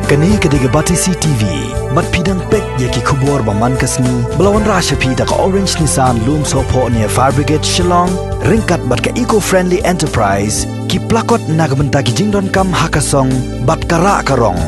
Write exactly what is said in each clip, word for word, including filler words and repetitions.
Kane ka dei ka Batesi T V. Bad phi dang peit ïa ki khubor ba man ka sngi ba la wanrah sha phi da ka Orange Nissan Lumsohphoh near Fire Brigade Shillong, ryngkat bad ka Eco Friendly Enterprise, ki plakot na ka bynta ki jingdonkam ha ka song bad ka rah ka rong.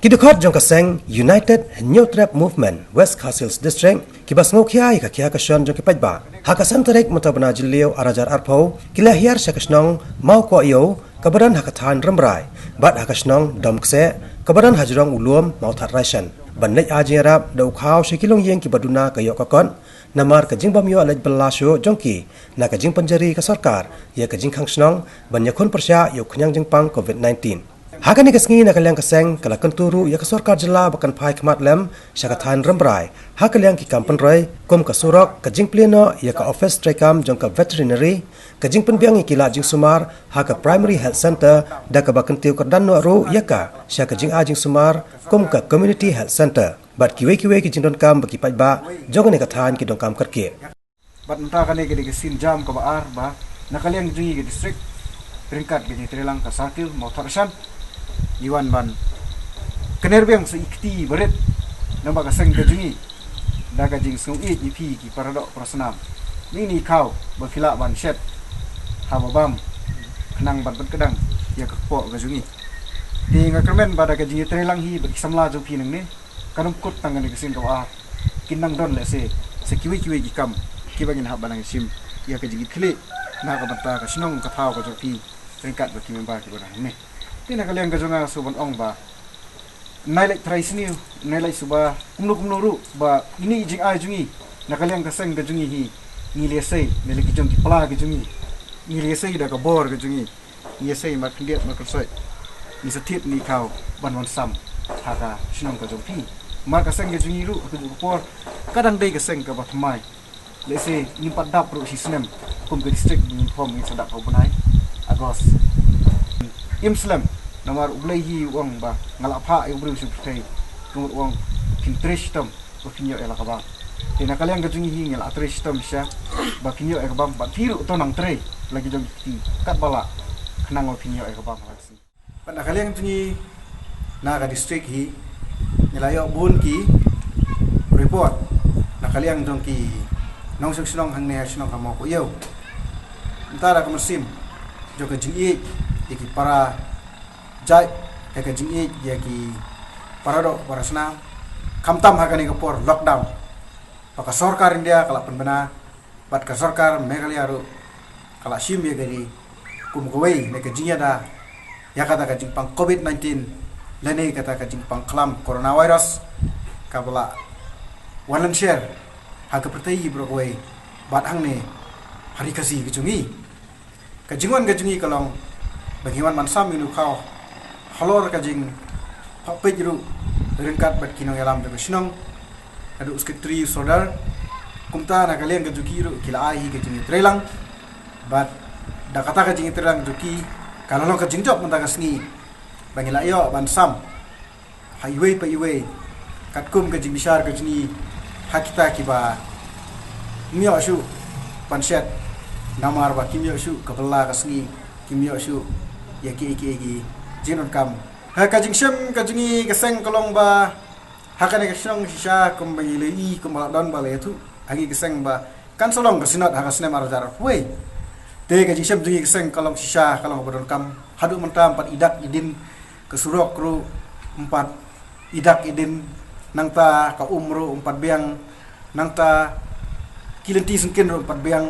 Ki dkhot jong ka seng United Hynñiewtrep Movement West Khasi Hills District, kiba sngewkhia ïa ka khia ka shon jong ki paidbah, ha ka san tarik mynta u bnai Jylliew arhajar arphew, ki la hiar sha ka shnong Mawkohiew, kaba don ha ka thaiñ Rambrai, bad ha ka shnong Domkseh, kaba don ha jrong u Lum Mawthadraishan, ban leit ai jingïarap da u khaw sha ki longïing kiba duna ka ïoh ka kot, namar ka jingbym ïoh leit bylla shuh jong ki na ka jingpynjari ka sorkar ïa ka jingkhang shnong ban ïakhun pyrshah ïa u khñiang jingpang covid nineteen. Ha kane ka sngi, na ka liang ka seng ka la kyntu ruh ïa ka sorkar jylla ba kan phai khmat lem sha ka thaiñ Rambrai ha ka liang ki kam pynroi, kum ka surok, ka jingplie noh ïa ka office treikam jong ka veterinary, ka jingpynbiang ïa ki lad jingsumar ha ka Primary Health Centre, da kaba kyntiew kyrdan noh ruh ïa ka sha ka jingai jingsumar kum ka Community Health Centre, bad kiwei kiwei ki jingdonkam ba ki paidbah jong kane ka thaiñ ki donkam kyrkieh. Bad mynta kane ka dei ka sien jam kaba ar ba na ka liang jong ngi ka district, ryngkat ka jingtreilang ka circle Mawthadraishan, ngi wan ban kner biang sa i kti barit namar ka seng ka jong ngi, da ka jingsngewieit ïa phi ki paradoh parasnam, ngi ni khaw ba phi lah ban shet haba bam khnang ban pynkdang ïa ka kpoh ka jong ngi. Te nga kyrmen ba da ka jingtreilang hi bad ki samla jong phi nangne, kan ym kut tang kane ka sien kaba ar, kin nang don lehse sa kiwei kiwei ki kam kiba ngin hap ban nang shim ïa ka jingkitkhlieh na ka bynta ka shnong ka thaw ka jong phi, ryngkat bad ki member kiba don hangne. Te na ka liang ka jong nga shu ban ong ba nai leit trai sniew, nai leit suba kumno kumno ruh ba ini i jingai jong ngi na ka liang ka seng ka jong ngi hi, ngi lehse ne leh ki jong ki pla ki jong ngi, ngi lehse da ka bor ka jong ngi, ngi ïasei markhyndiat markhynsoit, ngi sa thied ngi khaw ban wan sam ha ka shnong ka jong phi. Mar ka seng ka jong ngi ruh ha kajuh ka por ka dang dei ka seng kaba thymmai. Lehse ngim pat dap ruh shi snem kum ka district, ngin form, ngin sa dap ha u bnai August. Im slem, namar U Blei hi u ong ba nga la phah ïa u briew sha pyrthei, kumno u ong, phin trei shitom ba phin ïoh ïa la ka bam. Te na ka liang ka jong ngi hi ngi la trei shitom shisha ba phin ïoh ïa ka bam, bad phi ruh to nang trei la ki jong ki kti katba lah khnang ba phin ïoh ïa ka bam ha la ka sngi. Bad na ka liang jong ngi na ka district hi ngi la ïoh bun ki report na ka liang jong ki nongshong shnong hangne ha shnong ha Mawkohiew. Mynta da ka mynsiem jong ka jingïeit ïa ki para jait, ïa ka jingïeit ïa ki paradoh parasnam, khamtam ha kane ka por lockdown ba ka sorkar India ka la pynbna, bad ka sorkar Meghalaya ruh ka la shim ïa kane kum kawei na ka jingïada ïa kata ka jingpang covid nineteen, lane kata ka jingpang khlam coronavirus kaba la wan lynshar ha ka pyrthei baroh kawei, bad hangne ha Ri Khasi ka jong ngi. Ka jingwan ka jong ngi ka long ba ngi wan ban sam ïa u khaw halor ka jingpait ruh ryngkat bad ki nongïalam jong ka shnong, haduh u secretary, u sordar. Kumta na ka liang ka jong ki ruh ki la ai hi ka jingïatreilang, bad da kata ka jingïatreilang jong ki ka la long ka jingjop mynta ka sngi ba ngi la ïoh ban sam ha iwei pa iwei katkum ka jingbishar ka jong ngi ha kita kiba ym ïoh shuh ban shet, namar ba kim ïoh shuh ka bylla ka sngi, kim ïoh shuh ïa kiei kiei ki jingdonkam. Ha ka jingshem ka jong ngi ka seng ka long ba ha kane ka shnong shisha kumba ngi la ïohi, kumba la don ba la ïathuh ha ngi ka seng ba kan sa long ka synod ha ka snem arhajar arphew wei. Te ka jingshem jong ngi ka seng ka long shisha ka long kaba donkam, haduh mynta ym pat i dak i din, ka surok ruh ym pat i dak i din, nangta ka um ruh ym pat biang, nangta ki lynti syngkien ruh ym pat biang.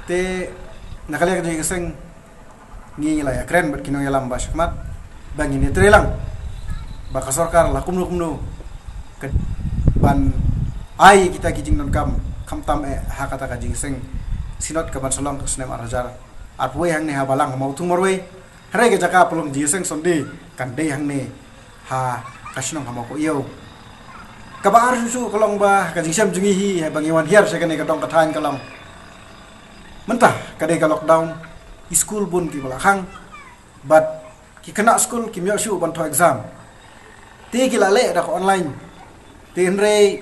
Te na ka liang ka jong ngi ka seng ngi la ïakren bad ki nongïalam ba shakhmat ba ngin ïatreilang ba ka sorkar la kumno kumno ka ban ai kita ki jingdonkam, khamtam eh ha kata ka jingseng synod ka ban sa long ka snem arhajar arphew wei hangne ha Balang ha Mawthung marwei. Hynrei ka jaka pynlong jingseng Sunday kan dei hangne ha ka shnong ha Mawkohiew. Kaba ar shuh shuh ka long ba ka jingshem jong ngi hi ba ngi wan hiar sha kane ka dong ka thaiñ ka long mynta ka dei ka lockdown, i skul bun kiba la khang, bad ki khynnah skul kim ïoh shuh ban thoh exam. Te ki la leh da ka online. Te hynrei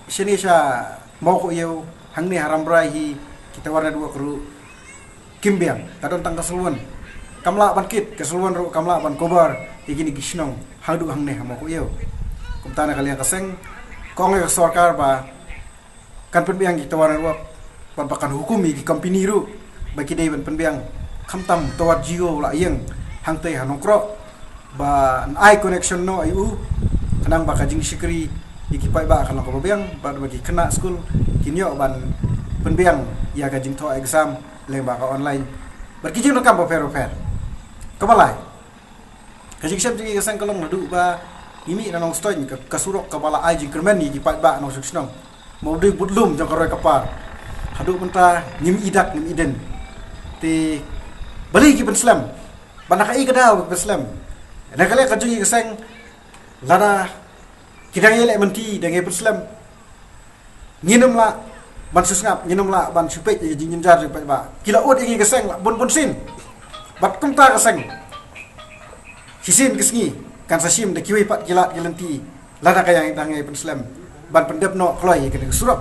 shane sha Mawkohiew, hangne ha Rambrai hi ki tower network ruh kim biang, ka don tang ka cell phone. Kam lah ban kit, ka cell phone ruh kam lah ban cover ïa kine ki shnong haduh hangne ha Mawkyrwat. Kumta na ka liang ka seng ka ong ïa ka sorkar ba kan pynbiang ïa ki tower network, bad ba kan hukum ïa ki company ruh ba ki dei ban pynbiang, khamtam tower Jio la ïeng hangtei ha Nongkrem, ban ai connection noh ïa u, khnang ba ka jingshakri ïa ki paidbah kan long kaba biang, bad ba ki khynnah skul kin ïoh ban pynbiang ïa ka jingthoh exam lyngba ka online, bad ki jingdonkam bapher bapher. Kaba lai, ka jingshem jong ngi ka seng ka long naduh ba ngi mih na Nongstoiñ, ka, ka surok kaba la ai jingkyrmen ïa ki paidbah nongshong shnong, ma u dei budlum jong ka roi ka par. Haduh mynta ngim i dak ngim i dien. Te balei ki pynslem? Bad na kaei ka daw ki pynslem? Na ka liang ka jong ngi ka seng, lada ki dang ïaleh mynta dang ïa pynslem, ngin ym lah ban shu sngap, ngin ym lah ban shu peit ïa ka jingjynjar jong ki paidbah. Ki la ud ïa ngi ka seng la bun bun sien. Bad kumta ka seng, shisien ka sngi kan sa shim da kiwei pat ki lad ki lynti, lada ka ïa dang ïa pynslem ban pyndep noh kloi ïa kane ka surok.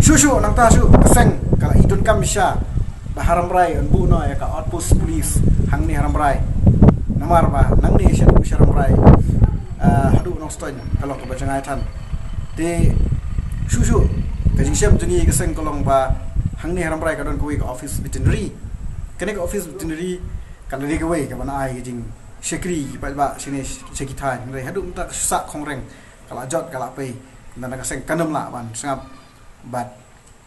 Shuh shuh nangta shuh ka seng ka la i donkam shisha ba ha Rambrai yn buh noh ïa ka outpost police hangne ha Rambrai. Namar ba nangne shaduh sha Rambrai, ah, haduh Nongstoiñ ka long kaba jngai than. Te shuh shuh ka jingshem jong ngi ka seng ka long ba hangne ha Rambrai ka don kawei ka office veterinary. Kane ka office veterinary ka la dei kawei kaban ai ka jingshakri ïa ki paidbah shane sha ki thaiñ, hynrei haduh mynta ka shu sah khongreng, ka la jot ka la pei. Kumta na ka seng kan ym lah ban sngap, bad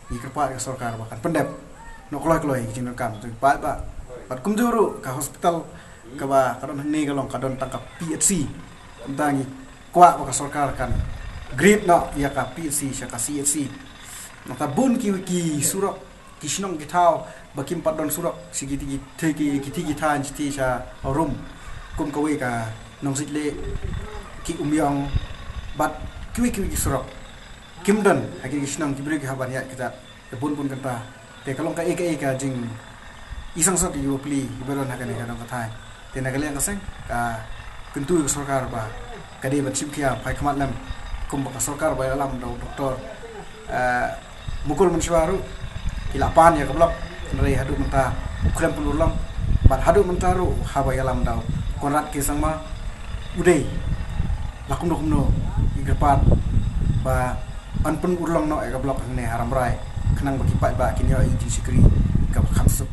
ngi kyrpad ïa ka sorkar ba kan pyndep noh kloi kloi ïa ki jingdonkam jong ki paidbah. Bad kumjuh ruh ka hospital kaba ka don hangne ka long ka don tang ka P H C. Kumta ngi kwah ba ka sorkar kan upgrade noh ïa ka P H C sha ka C H C. Nangta bun ki, ki surok, ki shnong ki thaw ba kim pat don surok, sha kiti ki, kiti ki thaiñ, sha kiti sha Rum, kum kawei ka Nongsiej Leh, ki Umïong, bad kiwei kiwei ki surok kim don ha kine ki shnong, ki briew ki hap ban ïaid kjat. Te bun bun kynta, te ka long kaei kaei ka jing i sangsot ïa ki bapli kiba don ha kane ka dong ka thaiñ. Te na ka liang ka seng ka kyntu ïa ka sorkar ba ka dei ban shim khia phai khmat lem, kumba ka sorkar ba ïalam da u Doktor, eh, Mukul Mynshuwa ruh ki la pan ïa ka block, hynrei haduh mynta u khlem pynurlong. Bad haduh mynta ruh haba ïalam da u Conrad K Sangma, u dei la kumno kumno, ngi kyrpad ba yn pynurlong noh ïa ka block hangne ha Rambrai, khnang ba ki paidbah kin ïoh ïa ki jingshakri kaba kham suk.